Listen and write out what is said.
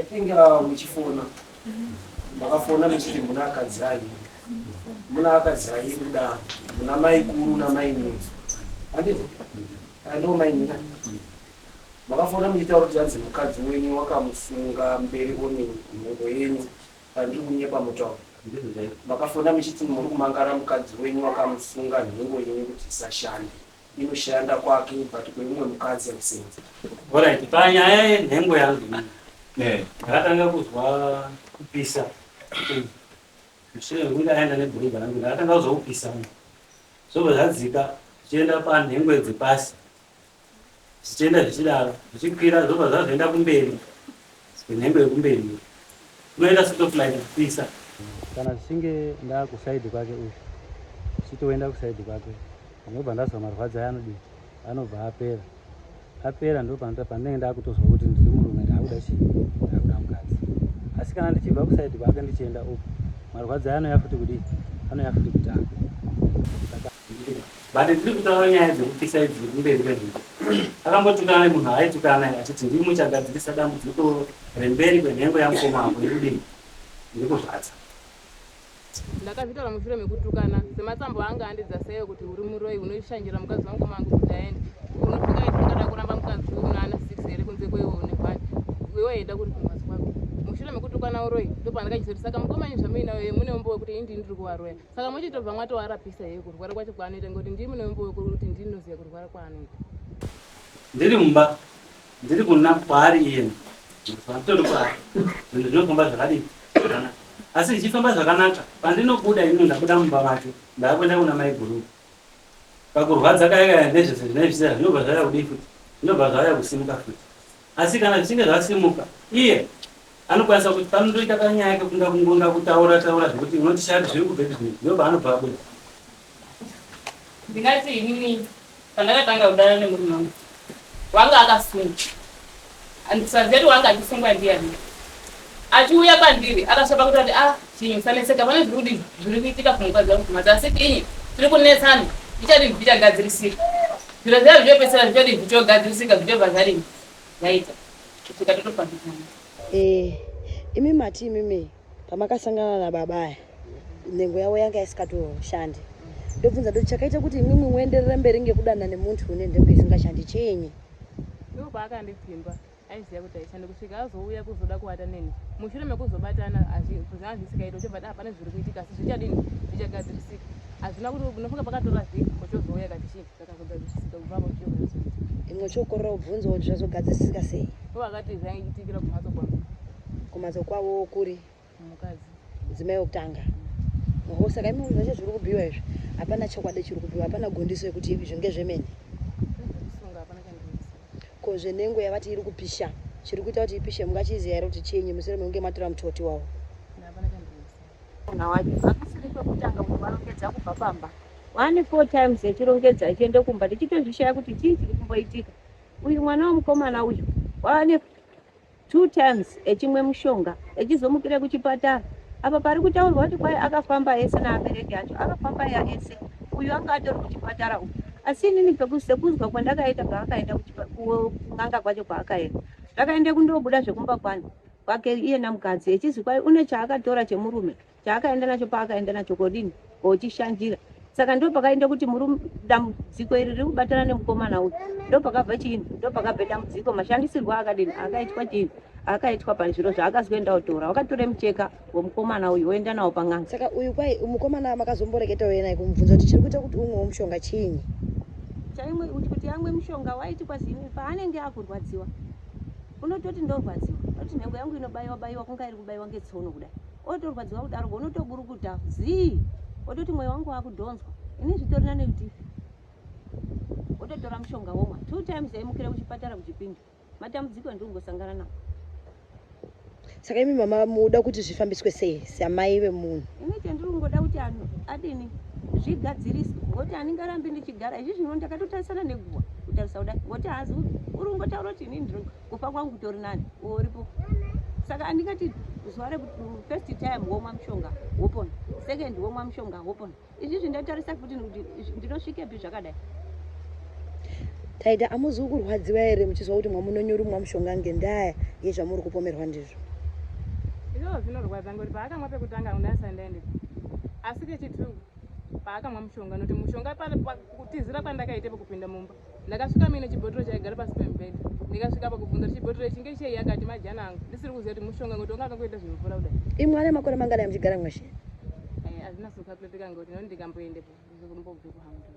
I think muchifona makafona muchiti muna akadzi airi muna akadzi airi kudaro muna maikuru namainini handiti ndo mainini makafona muchitaura kuti hanzi mukadzi wenyu wakamusunga mberi onini nhengo yenyu pandiri kunyepa mutauro. Makafona muchiti muri kumangara mukadzi wenyu wakamusunga nhengo yenyu kuti isashande, inoshanda kwake but kweumwe mukadzi haisenzi. Alright, panyaya yenhengo yangu inini, ndakatanga kuzwa kupisa mushure mekunge aenda nebhurugwa rangu. Ndakatanga kuzwa kupisa, zvobva zvadzika zvichienda panhengo dzepasi, zvichienda zvichidaro zvichikwira, zvobva zvazoenda kumberi kwenhengo yekumberi, kunoita sort of like kupisa. Kana zvichinge ndakuside kwake uyu, zvichitoenda kuside kwake, ndinobva ndazwa marwadzo aya anodii, anobva apera. Apera ndo pandinenge ndakutozwa kuti ndiri murume, ndakuda chii, ndakuda mukadzi. Asi kana ndichibva kuside kwake ndichienda uku, marwadzo aya anouya futi kudii, anouya futi kutanga. But ndiri kutaura nyaya dzekupisa idzi kumberi kwenhengo. Akambotukana nemunhu aaitukana naye achiti ndimi muchagadzirisa dambudziko remberi kwenhengo yamukoma ako nekudii, ndikuzvadza. Ndakazvitaura mushure mekutukana sematsambo anga andidzaseyo kuti uri muroi, unoshanjira mukadzi wangu mangu kuti aende. Unofunga kuti ungada kuramba mukadzi unaana 6 here kunze kweiwe une 1 iwe waenda kuri kumhatso kwako? Mushure mekutukana uroi, ndopandakachizoti saka mukoma inyi zvamuinayo mune umbo wekuti ini ndini ndiri kuvaroya, saka muchitobva mwatovarapisa here kurwara kwacho kwaanoita, ngekuti ndimi mune umbo wekuti ndini ndinoziva kurwara kwaanoita. Ndiri mumba, ndiri kuna kwaari iyena, nditori kwaari, zvinhu zvinofamba zvakadii, zvakanaka. Asi zvichifamba zvakanaka, pandinobuda ino, ndabuda mumba make, ndakuenda kuna maiguru, pakurwadza kaya kaya nezvese zvinezvisiya zvinobva zvauya kudii futi, zvinobva zvauya kusimuka futi. Asi kana zvichinge zvasimuka, iye anokwanisa kuti panondoita kanyaya kekunga kungonga kutaura taura zvekuti unoti shati zviri kubvepi zvinhu, ndobva anobva abuda. Ndingati inini pandakatanga kudana nemurume wangu wanga akasungwa, andisaziva kuti wanga achisungwa ndiani. Achiuya kwandiri akasvapa kuti ati, "Ah, chinyi, usanetseka, pane zviri kudii, zviri kuitika kumukadzi wangu kumhatso, asi chinyi tiri kunetsana, zvichadii, zvichagadzirisika." Zviro zviya zvichopedzisira zvichadii, zvichogadzirisika, zvichobva zvadii, zvaita kusvika totofambidzana. Imi mati imimi pamakasangana nababa aya nhengo yavo yanga isikatoshandi. Ndobvunza ndoti chakaita kuti imwimwi muenderere mberi ngekudana nemuntu une nhengo isingashandi chiinyi? Iwo paakandipfimba aiziva kuti aishande kusvika azouya kuzoda kuvata neni. Mushure mekuzobatana zvanga zvisikaiti, uchibva da pane zviri kuitika, asi zvichadini, zvichagadzirisika. Hazvina kuti unofunga pakatora vhiki uchozouya kati chii zvakazogadzirisika kubva apo zvichobva. Imwe chokorera kubvunza kuti zvazogadzirisika sei? Ivo vakati zvaiitikira kumhatso kwangu. Kumhatso kwavo kuri? Mukadzi. Mudzimai wekutanga. Oho, saka imi zvacho zviri kubhiwa izvi hapana chokwadi chiri kubhiwa, hapana gondiso yekuti izvi ngezvemene? Zvekusunga hapana chandinoziva. Ko zvenhengo yavati iri kupisha, chiri kuita kuti ipishe mungachiziva here kuti chinyi mushure mekunge matora mutoti wavo? Hapana chandinoziva. Mwana wacho hakusiri kwekutanga kuti varongedza kubva pamba. One four times echirongedza achienda kumba, tichitozvishaya kuti chii chiri kumboitika. Uyu mwana wemukomana uyu wane two times echimwe mushonga, echizomukire kuchipatara. Apa pari kutaurwa kuti kwai akafamba ese naabereki acho, akafamba ya ese, uyu anga atori kuchipatara uyu. Asi inini sekuzwa kwandakaita paakaenda kun'anga kwacho kwaakaenda, zvakaenda kundobuda zvekumba kwani kwake iye namukadzi, echizi kwai une chaakatora chemurume chaakaenda nacho, paakaenda nacho kodini, kochishanjira. Saka ndo pakaenda kuti murume dambudziko iri riri kubatana nemukomana uyu. Ndo pakabva chiini, ndo pakabva dambudziko, mashandisirwo akadini akaitwa, chiini akaitwa pazviro zvaakazoenda kutora. Wakatora mucheka wemukomana uyu woenda nawo pan'anga. Saka uyu kwai mukomana makazomboreketawo naye kumubvunza kuti chiri kuita kuti umwewo mushonga chiinyi? Chaimwe kuti amwe mushonga waiti kwazini paanenge akurwadziwa, unototi ndorwadziwa, oti nhengo yangu inobayiwa bayiwa kunga iri kubayiwa ngetsono kudai. Otorwadziwa kudaro, unotoburukuta zii, ototi mwoyo wangu wakudhonzwa, ini zvitori nane kuti ife. Ototora mushonga womwa. Two times aimukira kuchipatara kuchipinda. Matambudziko andiri kungosangana nawo. Saka imi mama muda kuti zvifambiswe sei samai vemunhu? Ini chandiri kungoda kuti anhu adini, zvigadziriswe, ngokuti handingarambi ndichigara izvi zvino ndakatotarisana neguva kutarisa kudai, ngokuti hazi uri kungotaura kuti inini ndiri kufa kwangu kutori nani, uwo uripo. Saka handingati zuva first time womwa mushonga wopona, second womwa mushonga wopona. Izvizvi ndatarisa futi kuti ndinosvikepi zvakadai. Taita amuzi kurwadziwa here muchizwa kuti mwamunonyurumwa mushonga ngendaa yezvamuri kupomerwa ndizvo? Izvozvo zvinorwadza ngekuti paakamwa pekutanga ndasati ndaendepo, asi kechitu paakamwa mushonga, nokuti mushonga kutizira kwandakaitepo kupinda mumba, ndakasvika muine chibhotoro chaigara pasi pemubhedha. Ndikasvika pakubvunza kuti chibhotoro ichi ngechei, akati majana angu. Ndisiri kuziva kuti mushonga, ngekuti wanga akangoita zvimvura kudai. Imwe ane makore mangani amuchigara mweshe? Hazvina sokakuletika ngekuti noni ndikamboendepo ndizombobve kuhangu.